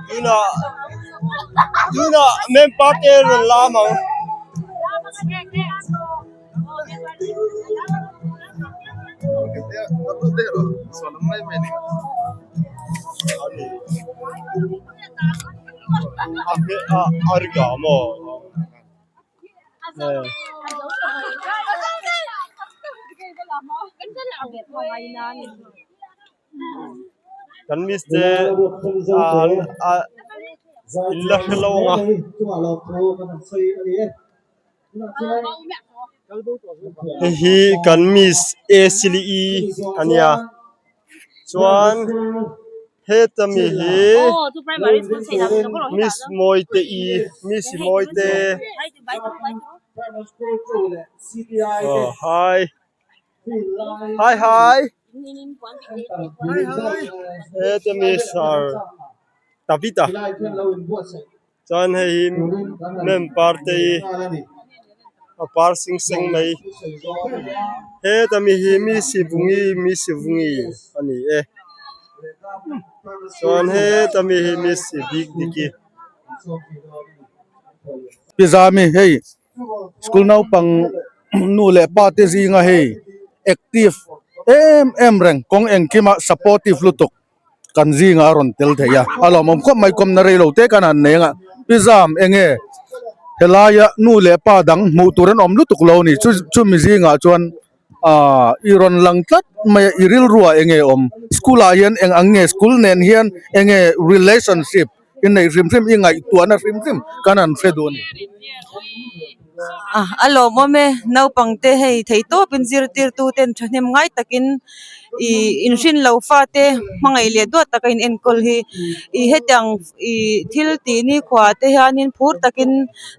Tunah tunah main party a rawn lam ang. Kan miss te an a in la hre lo ang a. Hei hi kan miss A Sili I a nia chuan heta mi hi miss Mawite I miss Mawite aw hi hi hi heta mi sir Tavita. Chuan hei hi mem par te hi a par sing seng mai heta mi hi mi sivungi mi sivungi a ni e chuan heta mi hi mi si bik diki. Pi Zami hei school naupang nu leh pa te zinga hei active em em reng kawng engkima supportive lutuk. Kan zingah a rawn tel thei a, a lawmawm khawp mai kawmna rei lo te kan han nei ang a, Pi Zam enge helaia nu leh pa dang hmuh tur an awm lutuk lo a ni, chu chumi zingah chuan aaa i rawn lang tlat mai a, i rilruah enge awm, school ah hian eng ang nge school nen hian enge relationship i neih hrim hrim i ngaihtuahna hrim hrim kan han hre duh a ni. A lawmawm e, naupangte hei theihtawpin zirtirtuten thahnem ngai takin ih inhrin lo fate hmangaih leh duat taka in enkawl hi ih hetiang ih thil tih nikhua te hianin phur takin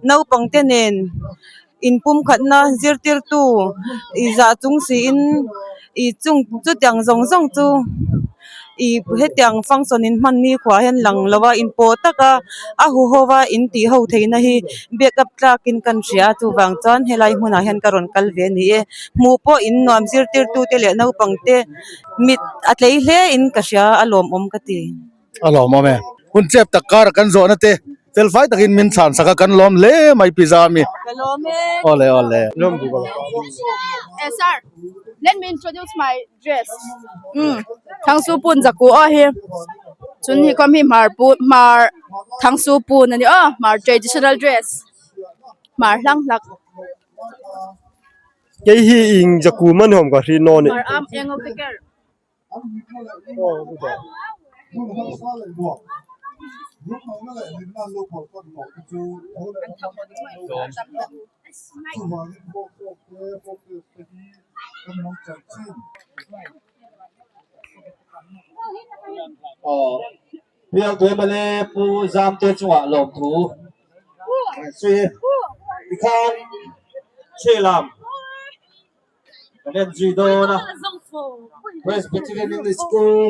naupangte nen inpumkhatna zirtirtu ih zah chung siin ih chung chutiang zawng zawng chu ih hetiang function in hman nikhua hian lang lo a inpawh taka a huho a in tih ho theihna hi back up tlakin kan hria a chuvang chuan helai hmunah hian ka rawn kal ve a ni e hmuh pawh in nuam zirtirtu te leh naupang te mit a tlei hle in ka hria a lawmawm ka ti. A lawmawm e. Hun chep tak kara kan zawhna te fel fai takin min chhan sak a kan lawm hle mai pi Zami. Ka lawm e. Awle awle. Eh sir, let me introduce my dress. Um, Thangsu pun zaku aw hi. Chun hi kom hi hmar pu hmar Thangsu pun ani aw hmar traditional dress. Hmar hlang hlak. Kei hi ing zaku man hom ka hri nawn e. Hmar am eng te ker. Kan en zui dawn a Presbyterian English School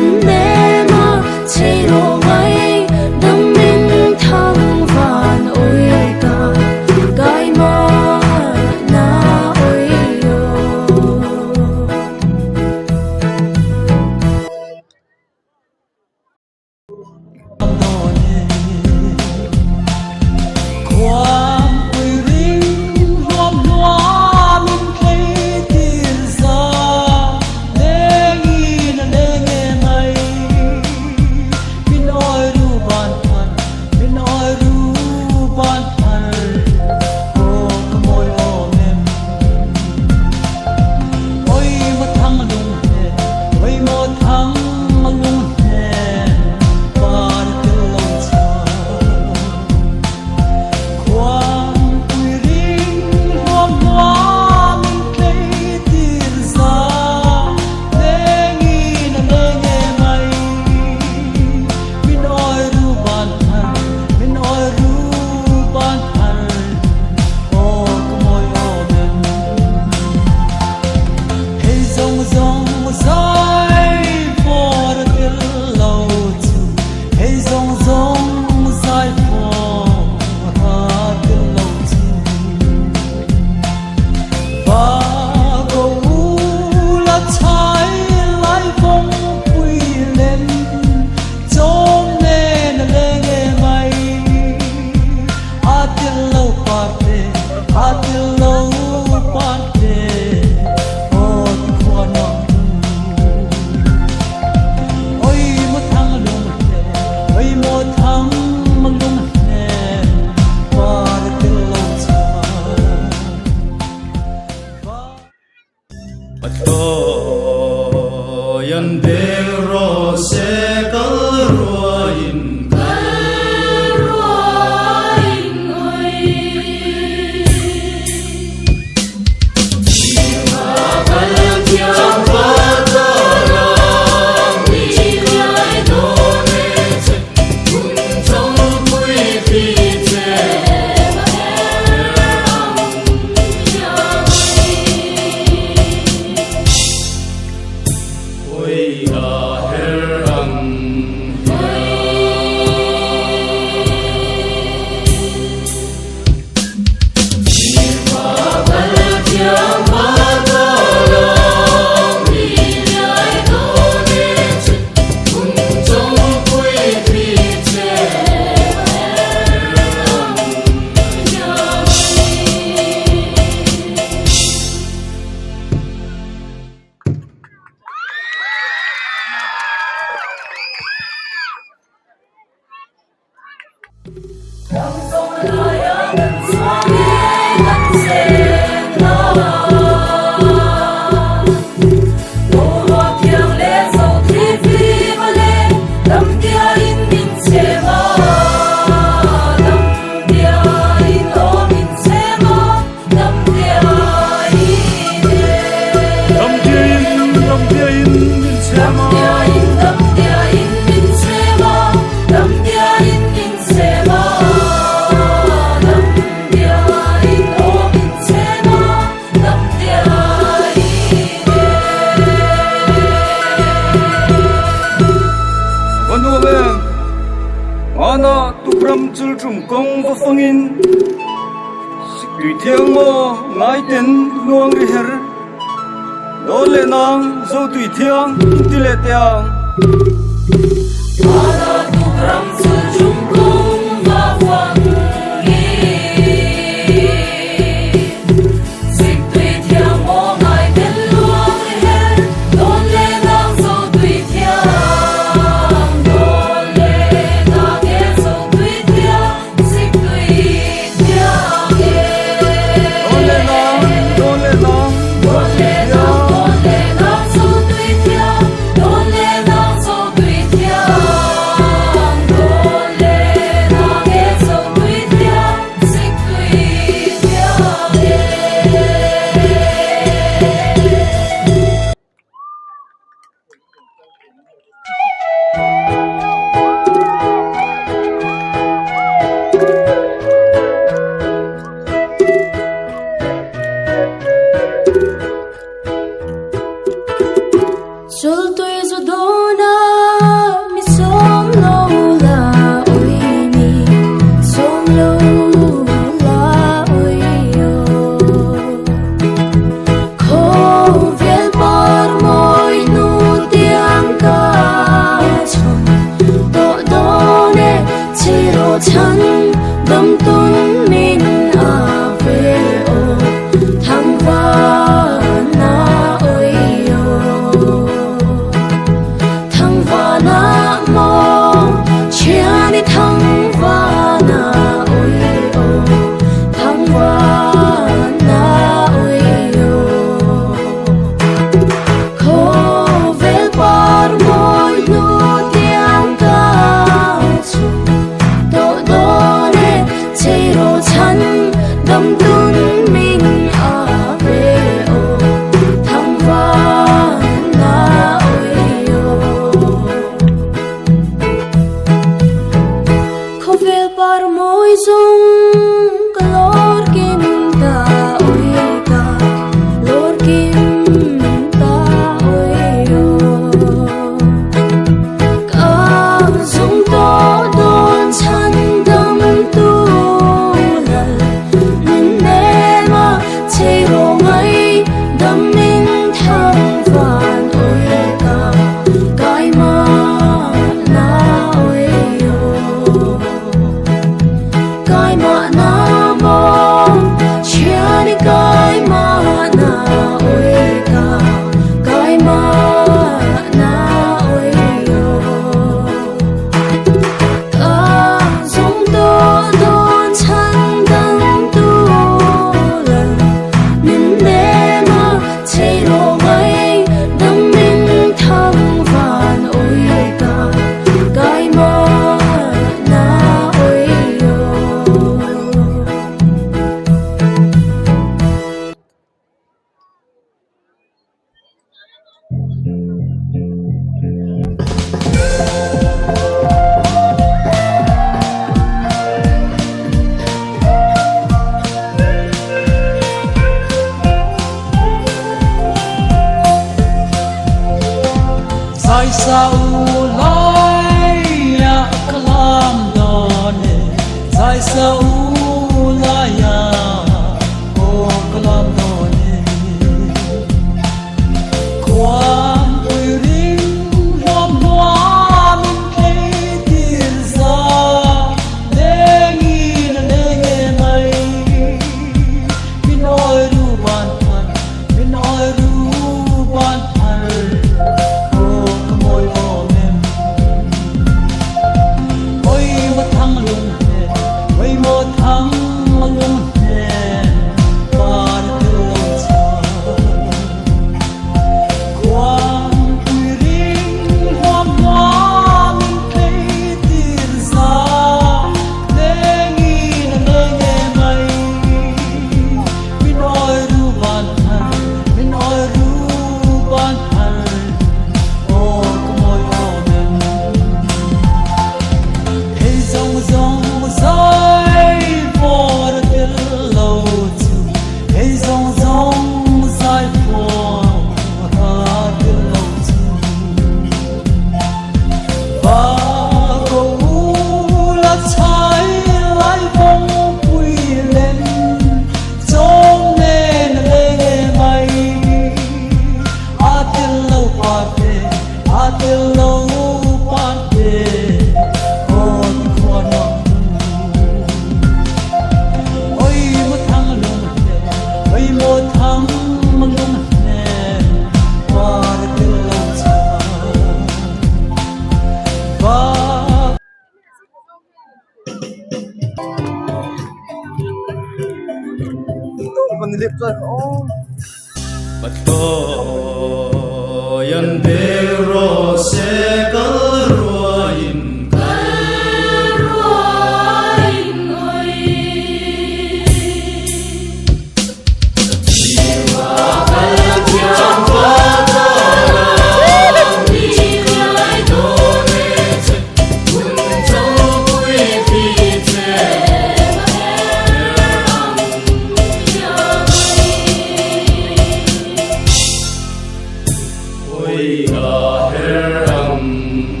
Oi ka her ang.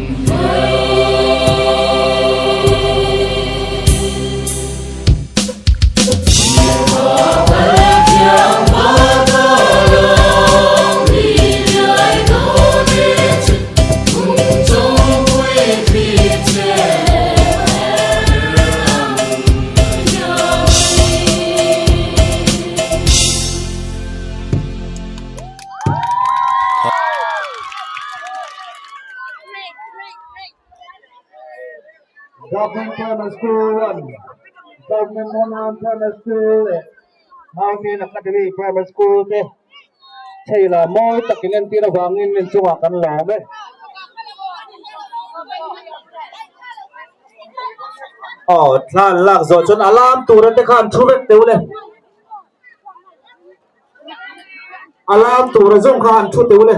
Government Primary School 1, Government Monan Primary School leh Mountain Academy Primary School te chei la mawi takin entir avangin inchungah kan lawm e. Aw thla an lak zawh chuan alarm tur ate khan thu vek teuh le. Alarm tur a zawng kha han thu teuh le.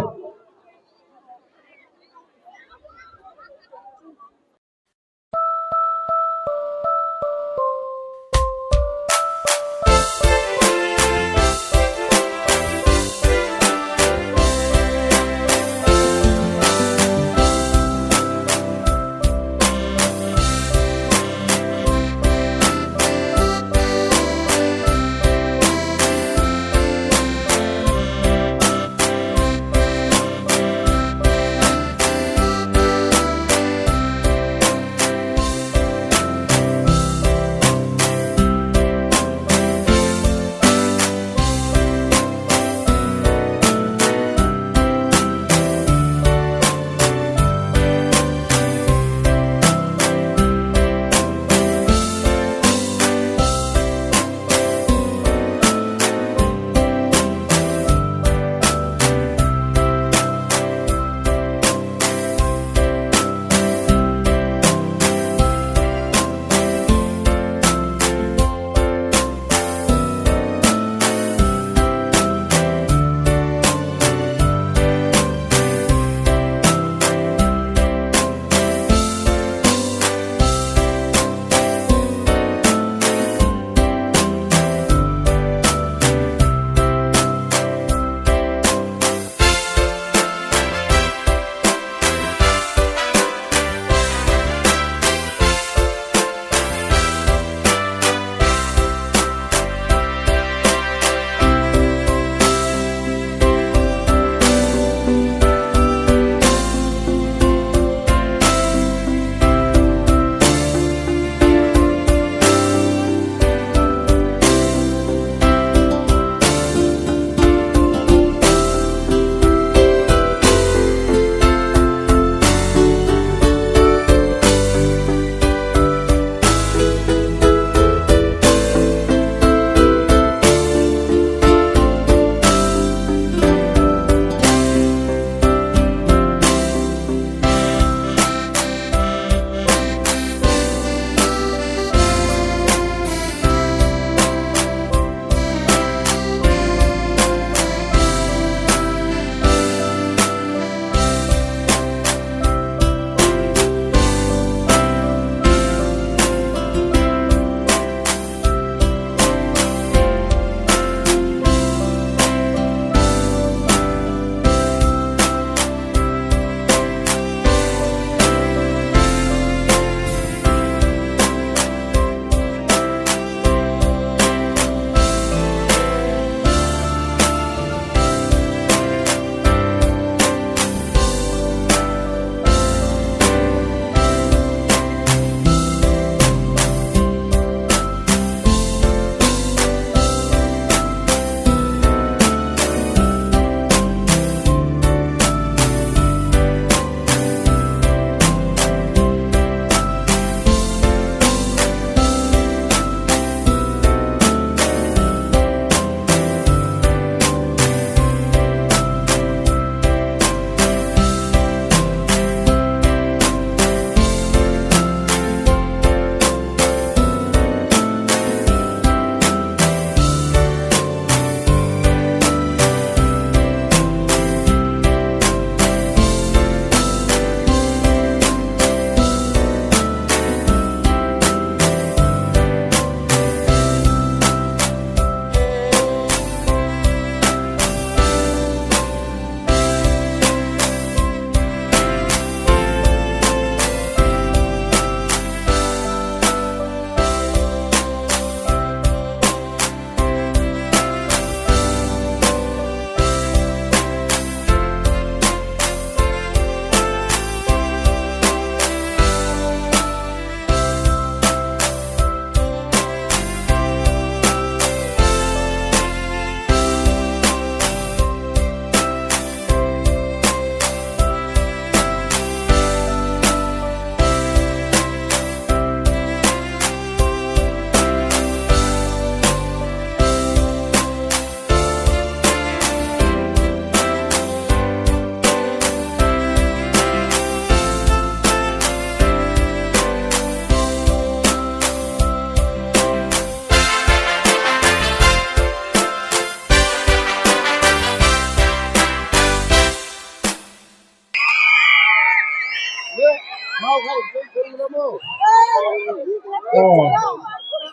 Aw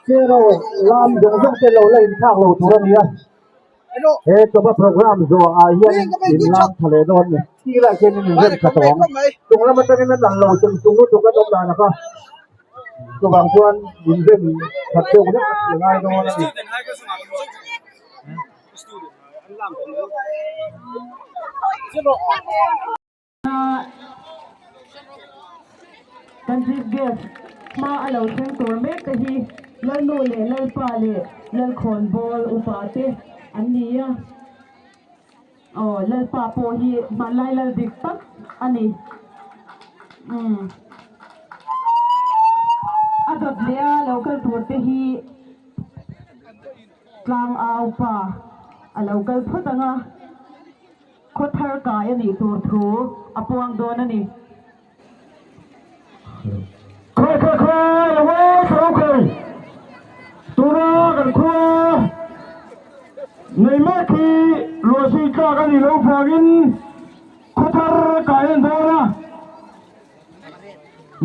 chair ho lam zawng zawng te lo la inthlak lo tur a ni a he chawhma program zawh ah hian in lam tha leh dawn a ni ti lai khian in inrem tha tawh ang chung lam atangin a lang lo chung chung lutuk a awm dan a kha chuvang chuan inrem that deuh hlek a tih ngai dawn a ni. Kan Chief Guest hma a lo thleng tur mek te hi Lalnu leh Lalpa leh Lalkhawnbawl upa te an ni a. Aw Lalpa pawh hi hmanlai lal dik tak a ni. Umm a dawt leh a lo kal tur te hi Tlangau pa a lo kal phawt ang a. Khaw thar kai a nih tur thu a puang dawn a ni. Khawi khawi khawi lo e thalo khawi tuna kan khua nei mek hi luahsui tlak a nih loh vangin khaw thar kai a ni dawn a,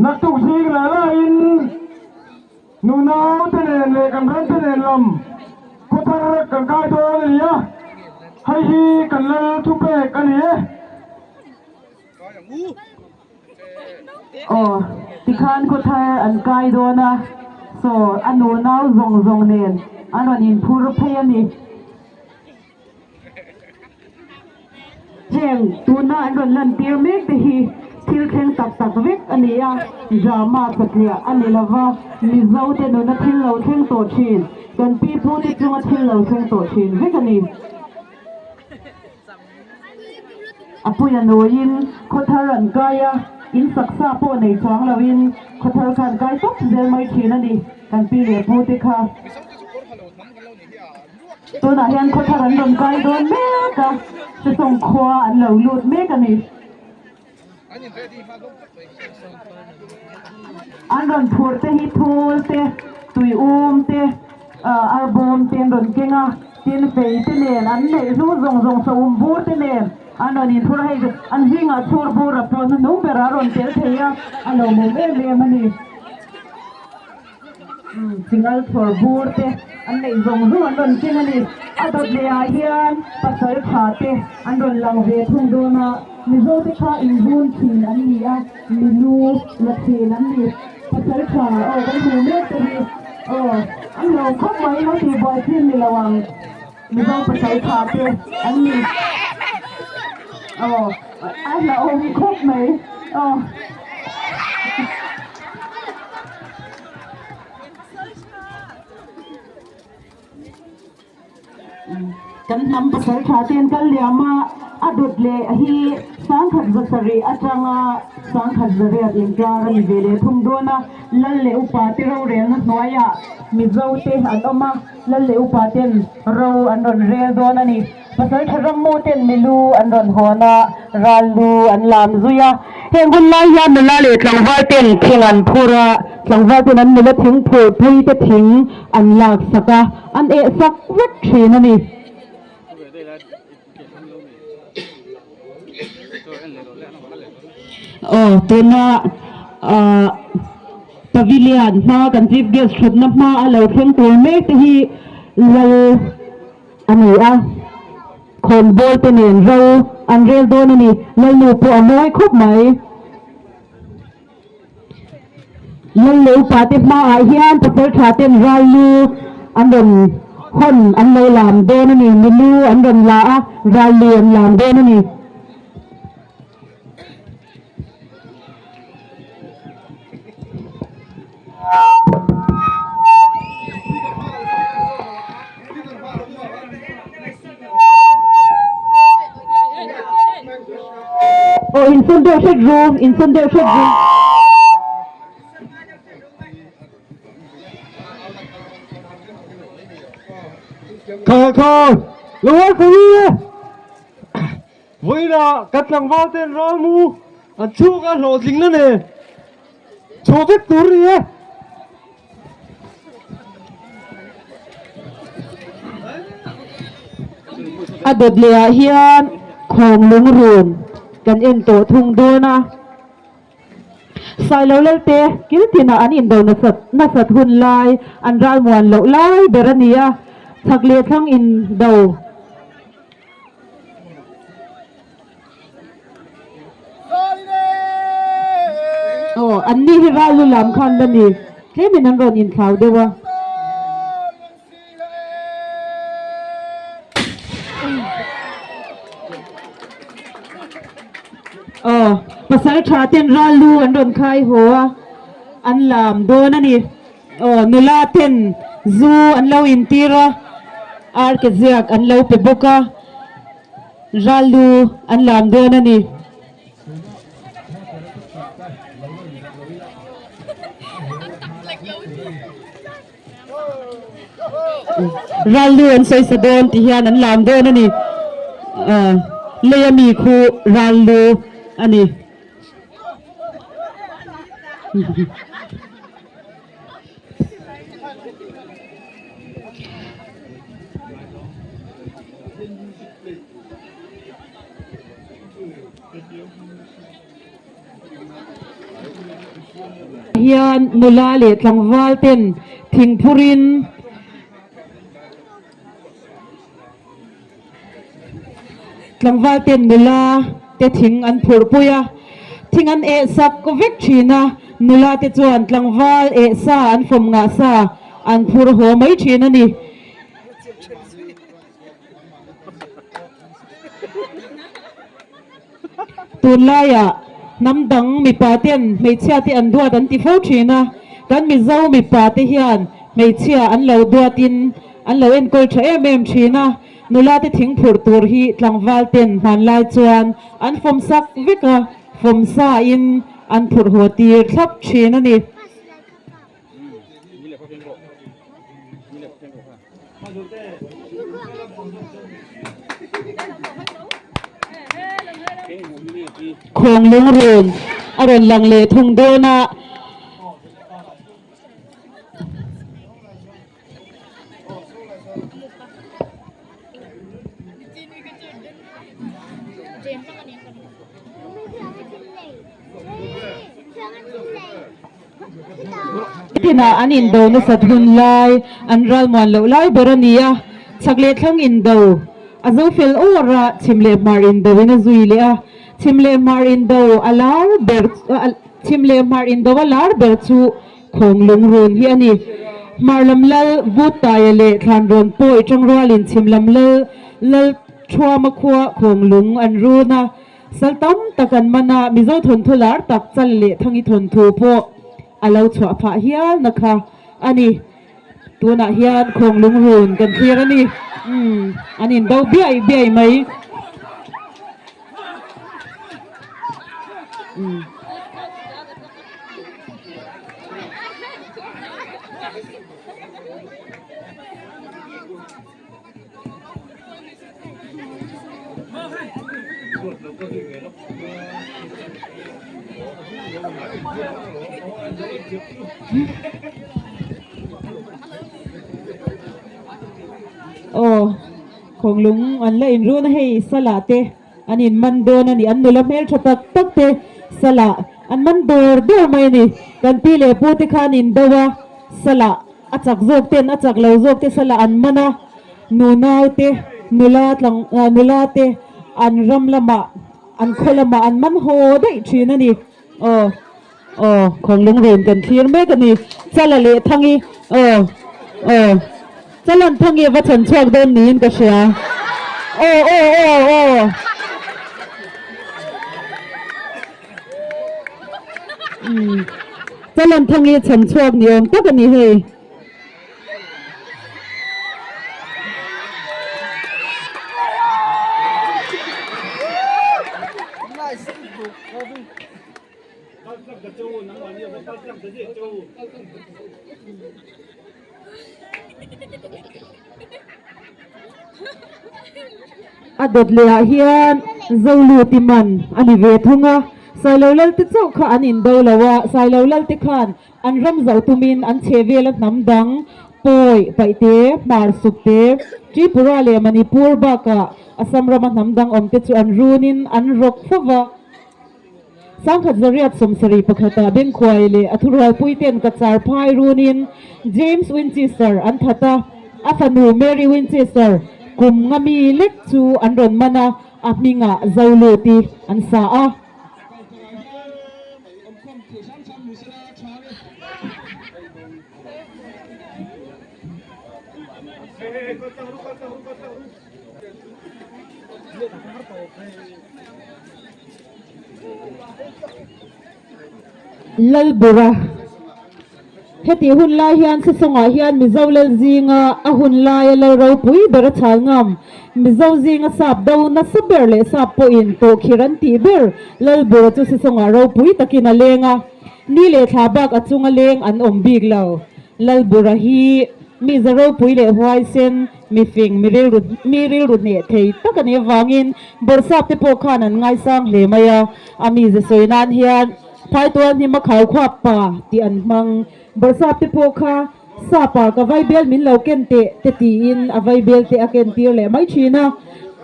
naktuk zing lah lahin Nunau te nen leh kan ram te nen lam khaw thar kan kai dawn a ni a, hei hi kan lal thupek a ni e. Aw, tikhan khaw thar an kai dawn a, saw a nunau zawng zawng nen an rawn inphur phei a ni. Heng tuna an rawn lantir mek te hi thil thleng tak tak vek a ni a, drama satliah a ni lova, Mizo te nuna thil lo thleng tawh thin, kan pi pu te chunga thil lo thleng tawh thin vek a ni. A puia nawiin khaw thar an kai a, in saksa pawh nei chuang loin khaw thar kha an kai tawp zel mai thin a ni, kan pi leh pu te kha. Tunah hian khaw thar an rawn kai dawn mek a, Sesawng khua an lo lut mek a ni. An rawn phur te hi phul te, tui um te, arbawm te an rawn keng a, tin fei te nen an neih hlu zawng zawng saum bur te nen an rawn inphur a, hei an zingah chhur bur a pawh hnuhnung berah a rawn tel thei a, a lawmawm em em a ni. Chingal thawr bur te an neih zawng zawng an rawn keng a ni. A dawt leh ah hian pasal tha te an rawn lang ve thung dawn a, Mizo te kha inzun thin an ni a, milu la thin an ni. Pasal tha aw kan hmu mek te hi aw an lo khawp mai lo tih buai thin ni lo ang Mizo pasal tha te an ni aw a hlauhawm khawp mai aw. Kan hnam pasal tha te an kal liam a, a dawt leh hi sangkhat za sarih atanga sangkhat za riat inkar a ni ve leh thung dawn a, Lal leh upa te rorelna hnuaiah Mizo te an awm a, Lal leh upa ten ro an rawn rel dawn a ni. Pasal tha ram mu ten milu an rawn hawn a, ral lu an lam zui a. Heng hun lai hian nula leh tlangval ten thing an phur a, tlangval ten an nula thing phurh pui te thing an lak sak a, an eh sak vek thin a ni. Aw tuna ah pavilion hma kan chief guest thutna hma a lo thleng tur mek te hi lal a ni a, khawnbawl te nen ro an rel dawn a ni, Lalnu pawh a mawi khawp mai. Lal leh upa te hmaah hian pasal tha ten ral lu an rawn hawn an lo lam dawn a ni, milu an rawn la a, ral lu an lam dawn a ni. Aw insawn deuh hret ru, insawn deuh hret ru. Kha kha lo hawi pui e. Vawiinah kan tlangval ten ralmu an chhuk a hlawhtling na nen chhuah vek tur a ni e. A dawt leh ah hian khawng lungrun kan en tawh thung dawn a. Sailo Lalte kil tinah an indo nasat nasat hun lai an ralmuan loh lai ber a ni a, chhak leh thlang indo. Aw, an ni hi ral lu lam khan la ni, tlemin an rawn inthlau deuh a. Aw, pasal tha ten ral lu an rawn khai haw a, an lam dawn a ni. Aw, nula ten zu an lo intir a, ar ke ziak an lo pe bawk a, ral lu an lam dawn a ni. Ral lu an sawi sa dawn tih hian an lam dawn a ni. Lei a mi khu ral lu a ni. Hian nula leh tlangval ten thing phurin tlangval ten nula te thing an phurh pui a, thing an eh sak vek thin a, nula te chuan tlangval eh sa an fawm ngah sa an phur haw mai thin a ni. Tunlaiah hnam dang mipa ten hmeichhia te an duat an ti fo thin a, kan Mizo mipa te hian hmeichhia an lo duatin an lo enkawl tha em em thin a, nula te thing phurh tur hi tlangval ten hmanlai chuan an fawm sak vek a, fawm sa in an phurh haw tir thlap thin a ni. Khuang lungrun a rawn lang leh thung dawn a. Tinah an indo nasat hun lai, an ralmuan loh lai ber a ni a, chhak leh thlang indo a zo fel awr a, chhim leh hmar indo in a zui leh a, chhim leh hmar indo a lar ber chhim leh hmar indo a lar ber chu Khawng lungrun hi a ni. Hmar lam lal Vutaia leh Thlanrawn pawi tangrualin chhim lam lal lal Thuama khua Khawng lung an run a, sal tam tak an man a, Mizo thawnthu lar tak chal leh Thangi thawnthu pawh a lo chhuah phah hial na kha a ni. Tunah hian Khawng lungrun kan thlir a ni. Umm, an indo biai biai mai. Aw khawnglung an la inrun a hei sala te. An in man dawn a ni, an nula hmeltha tak tak te salah an man dawr dawr mai a ni. Kan pi leh pu te khan in do a, salah a chak zawk ten a chak lo zawk te salah an man a, nunau te nula tlang nula te an ram lamah an khaw lamah an man haw daih thin a ni. Aw aw khawnglung run kan thlir mek a ni, Chala leh Thangi aw aw. Chalan Thangi va chhan chhuak dawn niin ka hria. Aw aw aw aw. Umm. Chalan Thangi chhan chhuak ni awm tak a ni hei. A dawt leh ah hian Zoluti man a ni ve thung a, Sailo Lal te chauh kha an indo lo a, Sailo Lal te khan an ram zauh tumin an chhe vel a hnam dang Pawi, Paihte, Hmar Sukte, Tripura leh Manipur bakah Assam rama hnam dang awm te chu an runin an rawk fo va. 1871 ah Bengkhuai leh a thurualpui ten Cachar phai runin James Winchester an that a, a fanu Mary Winchester kum nga mi lek chu an rawn man a, a hmingah Zoluti an sa a. Lalbura, Hetih hun lai hian Sesawngah hian Mizo lal zinga a hun laia lal ropui ber a chhal ngam. Mizo zinga sap do nasa ber leh sap pawhin tawhkhir an tih ber Lalbura chu Sesawngah ropui takin a leng a. Ni leh thla bak a chunga leng an awm bik lo. Lalbura hi mi za ropui leh huaisen, mi fing, mi rilru mi rilru hneh thei tak a nih avangin Bawrhsap te pawh khan an ngaisang hle mai a. A mi za sawi nan hian Phaitual hnima khau khuap pa tih an hmang. Bawrhsap te pawh kha Sapa ka vaibel min lo ken teh te tiin a vaibel te a ken tir leh mai thin a.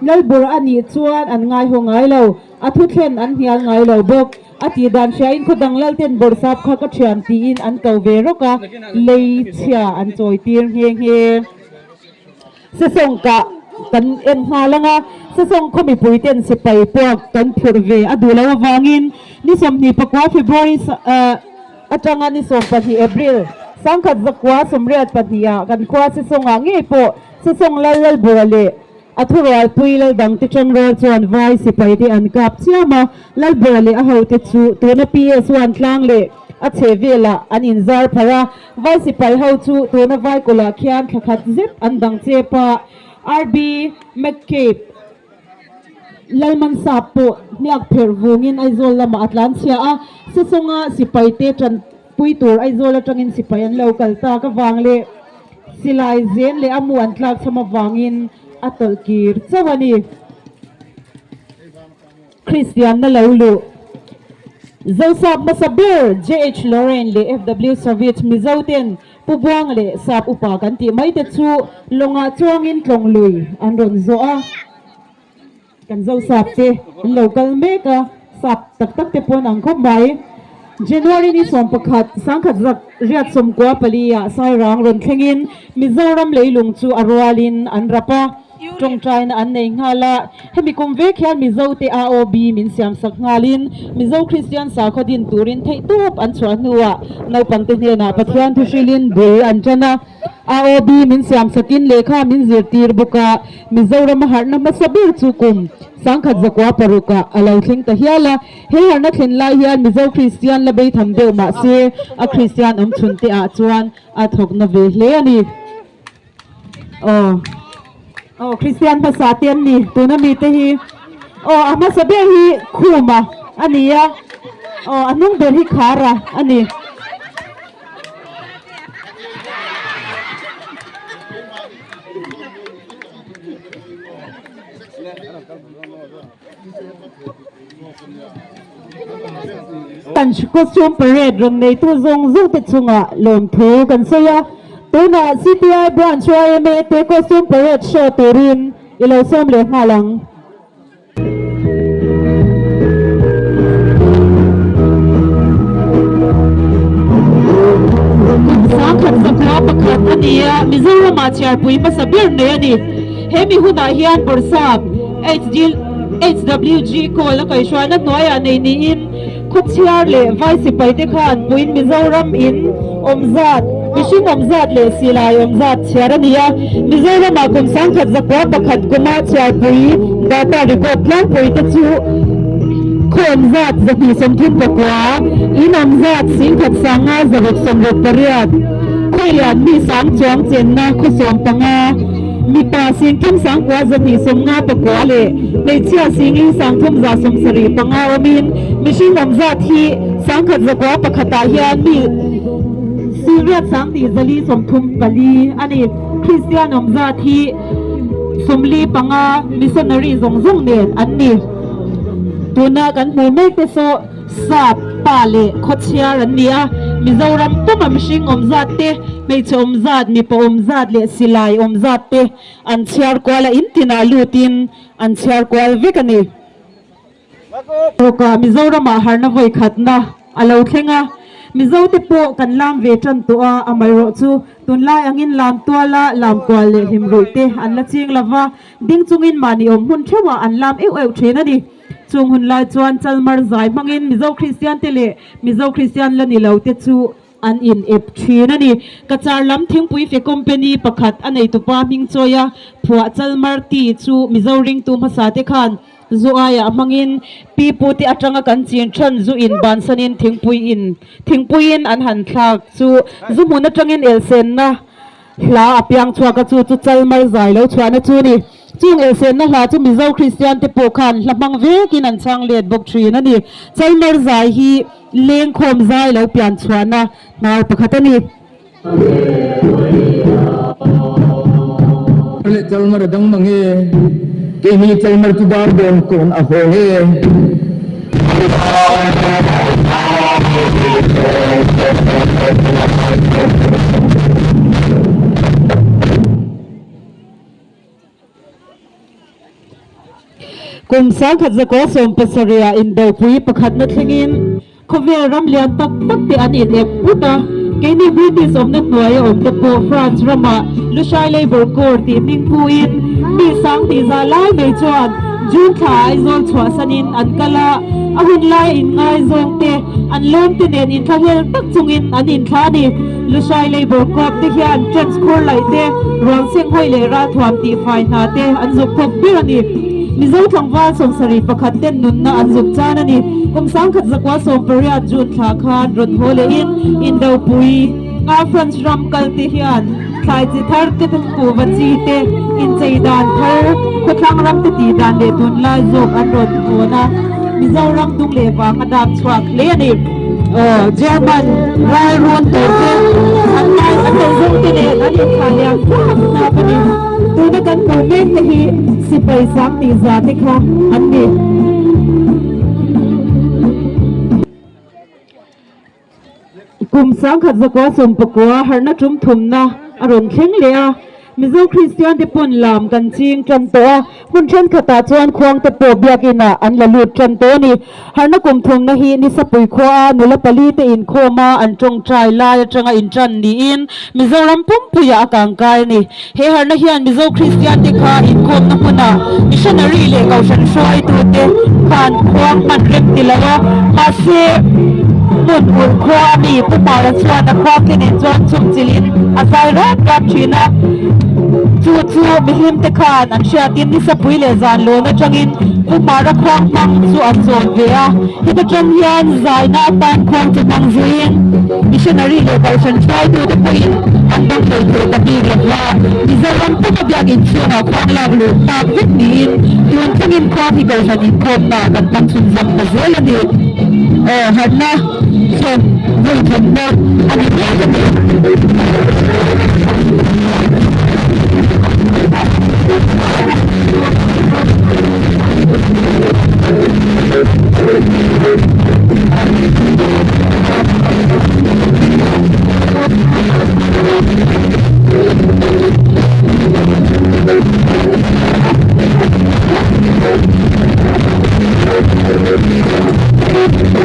Lalbura a nih chuan an ngaihaw ngai lo, a thuthlen an hnial ngai lo bawk. A tih dan hriain khaw dang lal ten Bawrhsap kha ka thian tiin an ko ve rawk a, lei chhia an chawi tir nghe nghe. Sesawng kah kan en nghal ang a, Sesawng khaw mipui ten sipai puak kan phurh ve a duh lo avangin ni 24 February atanga ni 12 April 1982 ah kan khua Sesawngah ngei pawh Sesawng lal Lalbura leh A thurualpui Laldangte Ṭangrual chuan vai sipaite an kap chiam a, Lalbura leh a hote chu tuna PS one tlang leh a chhe velah an inzar pharh a, vai sipai ho chu tuna vai kawlah khian thla khat zet an dang chep a, RB McCabe Lalmansap pawh hniak pherh vungin Aizawl lamah a tlan chhia a, Sesawnga sipaite ṭanpui tur Aizawl aṭangin sipai an lo kal tak avang leh Silai zen leh a mu an tlak chham avangin a tawlh kir chauh a ni. Kristianna lo luh. Zosap hmasa ber JH Lorrain leh FW Savage Mizo ten Pu Buang leh Sap upa kan tih mai te chu lawngah chuangin tlawng lui an rawn zawh a. Kan zo sap te an lo kal mek a, sap tak tak te pawn ang khawp mai. January ni 11, 1994 ah Sairang rawn thlengin Mizoram leilung chu a rualin an rap a, tawngtaina an nei nghal a. Hemi kum vek hian Mizo te AOB min siamsak nghalin Mizo Kristian sakhaw din turin theihtawp an chhuah hnuah naupangte hnenah Pathian thuhrilin bul an tan a. AOB min siamsakin lehkha min zirtir bawk a, Mizoram a harhna hmasa ber chu kum 1906 ah a lo thleng ta hial a. He harhna thlen lai hian Mizo Kristian la beitham deuh mah se a Kristian awm chhun te ah chuan a thawk na ve hle a ni. Aw aw Kristian hmasa te an ni tuna mi te hi. Aw a hmasa ber hi Khuma a ni a, aw a hnung ber hi Khara a ni. Kan costume parade rawn neitu zawng zawng te chungah lawmthu kan sawi a, tunah CTI Branch yma te costume parade show turin i lo sawm leh nghal ang. 1901 a ni a, Mizoramah chhiarpui hmasa ber nei a ni. He mi hunah hian Bawrhsap HG HWG Call a kaihhruaina hnuaiah nei niin Khawchhiar leh Vai sipai te khan puiin Mizoram in awm zat, mihring awm zat leh silai awm zat chhiar a ni a. Mizoramah kum 1901 kuma chhiarpui data record tlangpui te chu khaw awm zat 239, in awm zat 10,568, khawian mi sang chuang chenna khaw 15, Mipa singthum sangkua 250 pakua leh hmeichhia singli sangthum 175 awmin mihring awm zat hi 1000 zakua pakhatah hian mi singriat sanghnih 434 a ni. Kristian awm zat hi 45 missionary zawng zawng nen an ni. Tuna kan hmuh mek te saw Sap, pa leh khawchhiar an ni a, Mizoram puma mihring awm zat te, hmeichhe awm zat, mipa awm zat leh silai awm zat te an chhiar kual a, in tinah lutin an chhiar kual vek a ni. Tawkah Mizoramah harna vawi khatna a lo thleng a, Mizote pawh kan lam ve tan tawh a, amaherawh chu tunlai angin lam tuala lam kual leh hlim ruih te an la ching lova, ding chungin mahni awm hmun theuhah an lam euh euh thin a ni. Chung hun lai chuan Chalmar zai hmangin Mizo Kristian te leh Mizo Kristian la ni lo te chu an in ep thin a ni. Cachar lam thingpui fe company pakhat a neitupa hming chawi a phuah Chalmar tih chu Mizo ringtu hmasa te khan zu aiah hmangin pi pu te atanga kan chin than zu in bansanin thingpui in thingpuiin an han thlak chu zu hmun atangin elsenna Hla a piang chhuak a chu chu Chalmar zai lo chhuahna chu a ni. Chung elsenna hla chu Mizo Kristian te pawh khan hla hmang vekin an chhang let bawk thin a ni. Chalmar zai hi lengkhawm zai lo pian chhuahna hnar pakhat a ni. Le Chalmar a dang mang e, keini Chalmar chu dar dawn kawn a haw e. Kum 1900 17 ah indopui pakhatna thlengin khawvel ram lian tak tak te an in ep put a, keini British awmna hnuaia awm te pawh France ramah Lushai Labour Corps tih hming puin mi sang tih za lai mai chuan June thla Aizawl chhuahsanin an kal a, a hun laia inngaizawng te an lawm te nen inthlahlel tak chungin an inthla a ni. Lushai Labour Corps te hian trench khur laih te, ruang senghawi leh ralthuam tihfai hna te an zuk thawk ber a ni. Mizo tlangval 71 pakhat ten nunna an zuk chan a ni. Kum 1918 June thla khan rawn haw lehin Indopui nga France ram kal te hian thlai chi thar te kuhva chi te inchei dan thar khawthlang ram te tih dan leh tunlai zawk an rawn hawn a, Mizoram dung leh vang a dak chhuak hle a ni. Aw German ral rawn tur te an lai an neih zawng te nen an inthlah liam hnap hnap a ni. Tuna kan hmuh mek te hi sipai sang tih za te kha an ni. Kum 1919 harhna tum thumna a rawn thleng leh a, Mizo Kristian te pawn lam kan ching tan tawh a, hmun thenkhatah chuan khuang te pawh biakin ah an la lut tan tawh a ni. Harhna kum thumna hi Nisapui khua a nula pali te inkhawm a an tawngtai lai atanga intan niin Mizoram pumpuiah a kangkai a ni. He harhna hian Mizo Kristian te kha inkhawmna hmunah missionary leh kohhran hruaitute khan khuang hman rem ti lo a, mahse hmun ulh khua a mi Pu Mara chuan a khua khe nen chuan chhumchilhin a zai rap rap thin a. Chu chu mihlim te khan an hriatin nisapui leh zan lawn atangin Pu Mara khuang hmang chu an zawn ve a. Heta tang hian zaina atan khuang chu hmang zuiin missionary leh kohhran hruaitute pawhin an dang hlei thei ta bik lo va. Mizoram puma biakinn chhungah khuang lak luh tak vek niin tun thlengin khuang hi kohhran inkhawmnaah kan hmang chhunzam ta zel a ni. Aw harhna thlen vawi thenna a ni mek a ni.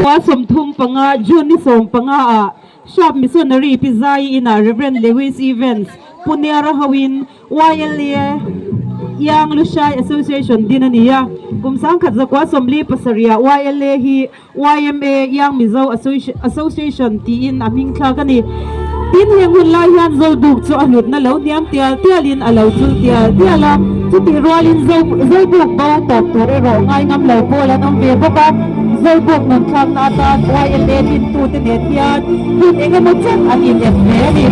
Khua 35 June ni 15 ah Sharp Missionary Pi Zaii inah Rev. Lewis Evans Puniara hoin YLA, Young Lushai Association din a ni a, kum 1947 ah YLA hi YMA, Young Mizo Association tiin a hming thlak a ni. Tin, heng hun lai hian Zawlbuk chu a hlutna lo hniam tial tialin a lo chul tial tial a, chutih rualin Zawlbuk bo tawp tur erawh ngai ngam lo pawl an awm ve bawk a, Zawlbuk nun thlakna atan YLA dintute nen hian hun eng emaw chen an inep hle a ni.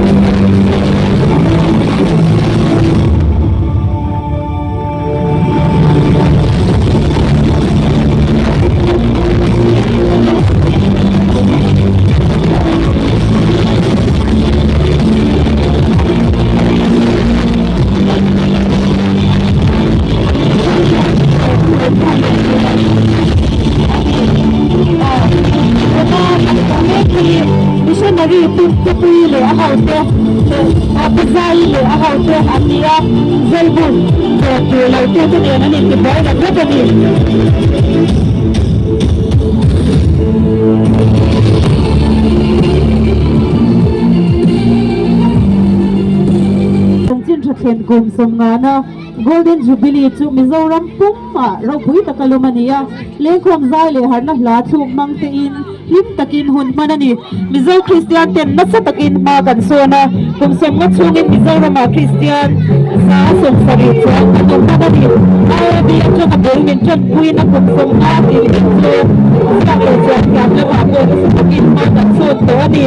Missionary Tupui leh a hote leh Puzai leh a hote an ni a, Zawlbuk dawr tur lo tute nen an intibuai reng vek a ni. thlen kum sawmngana Golden Jubilee chu Mizoram pumah ropui taka lum a ni a, lengkhawm zai leh harhna hla thluk hmang tein hlim takin hun hman a ni. Mizo Kristian ten nasa takin hma kan sawn a, kum sawmnga chhungin Mizoramah Kristian za 70 chuang kan awm hman a ni. IAB atanga bul min tanpuiin a kum sawmnga tih hi chu ziak leh chuan thiam lamah pawh nasa takin hma kan sawn tawh a ni.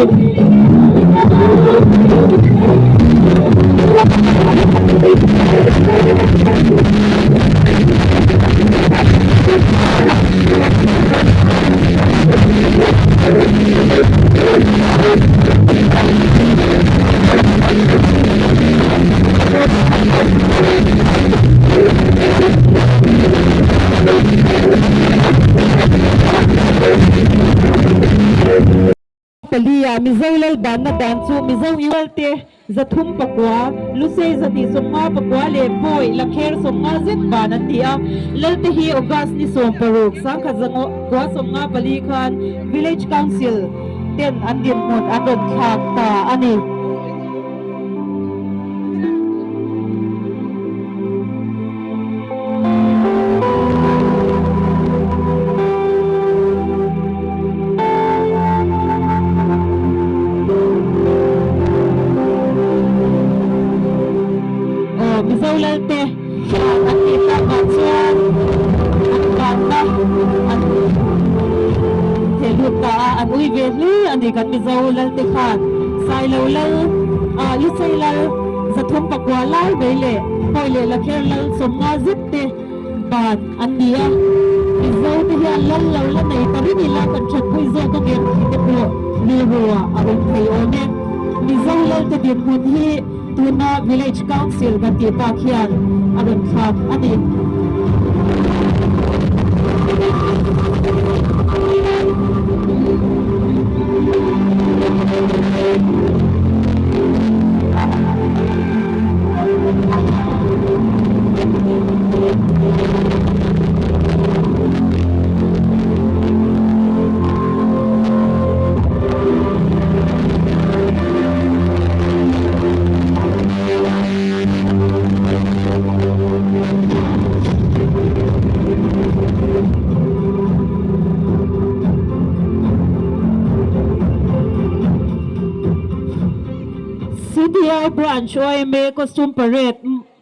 Palia, Mizo lal banna dan chu Mizo Iualte 309, Lusei 254 leh Pawi Lakher 50 zet ban an ti a. Lalte hi August ni 16, 1954 khan Village Council ten an dinhmun an rawn thlak ta a ni. Aw Mizo Lalte hian an tih takah chuan an vanna an theh lut ta a, an ui ve hle a ni kan Mizo Lalte khan Sailo Lal, Lusei Lal 309 lai mai leh Pawi leh Lakher Lal 50 zet te ban an ni a, Mizo te hian lal lo la nei ta ring ila kan thatpui zawk a ngem tih te pawh rilru ah a awm thei awm e. Mizo lal te dinhmun hi tuna Village Council kan tih tak hian a rawn thlak a ni. CDI Branch YMA Costume Parade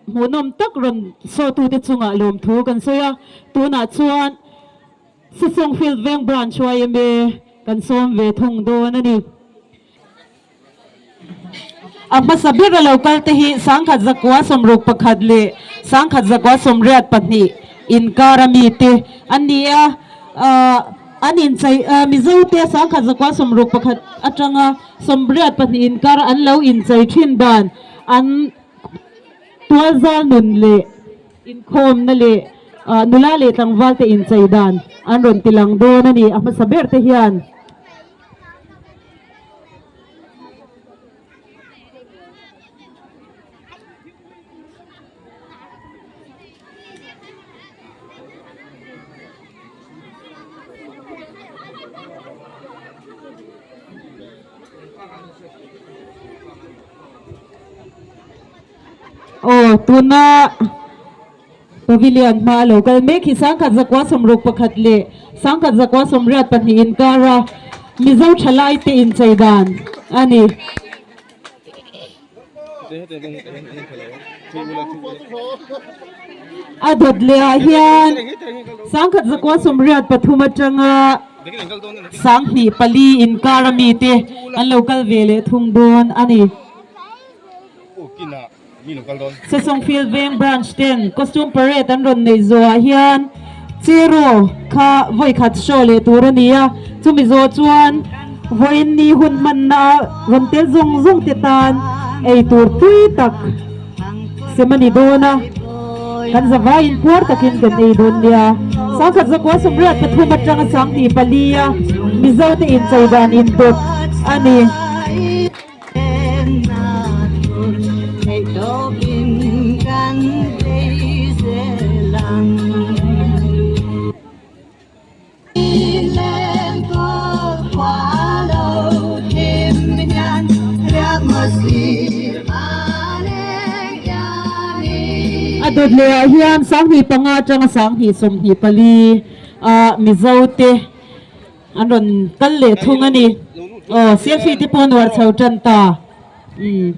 Hmuhnawm tak rawn sawtute chungah lawmthu kan sawi a, tunah chuan Sesawng Field Veng Branch yma kan sawm ve thung dawn a ni. A hmasa ber a lo kal te hi 1961 leh 1982 inkar a mite an ni a, an inchei Mizote 1961 atanga 82 inkar an lo inchei thin dan an Tualzal nun leh inkhawmna leh nula leh tlangval te inchei dan an rawn ti lang dawn a ni a hmasa ber te hian. Aw tuna pavilion hma a lo kal mek hi 1961 leh 1982 inkara Mizo thalai te inchei dan a ni. A dawt leh ah hian 1983 atanga 2004 inkar a mite an lo kal ve leh thung dawn a ni. Sesawng Field Veng Branch ten Costume Parade an rawn neih zawhah hian Cheraw kha vawi khat show leh tur a ni a, chumi zawh chuan vawiin ni hun hmanna rawn tel zawng zawng te tan ei tur tui tak sem a ni dawn a, kan zavaiin puar takin kan ei dawn nia. 1983 atanga 2004 a Mizo te inchei dan indawt a ni. A dawt leh ah hian 1005 atanga 1024 ah Mizo te an rawn kal leh thung a ni. Aw selfie te pawh an uar chho tan ta. Umm.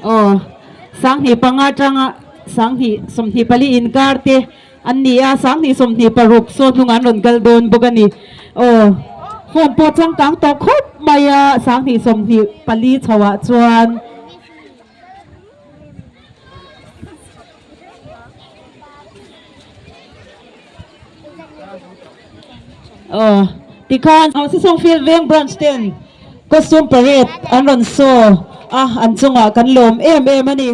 Aw 1005 atanga 1024 inkar te an ni a, 1026 saw hnungah an rawn kal dawn bawk a ni. Aw phone pawh changkang tawh khawp mai a, 1024 chho ah chuan. Aw tikhan Sisawng Field Veng Branch ten costume parade an rawn saw a, an chungah kan lawm em em a ni.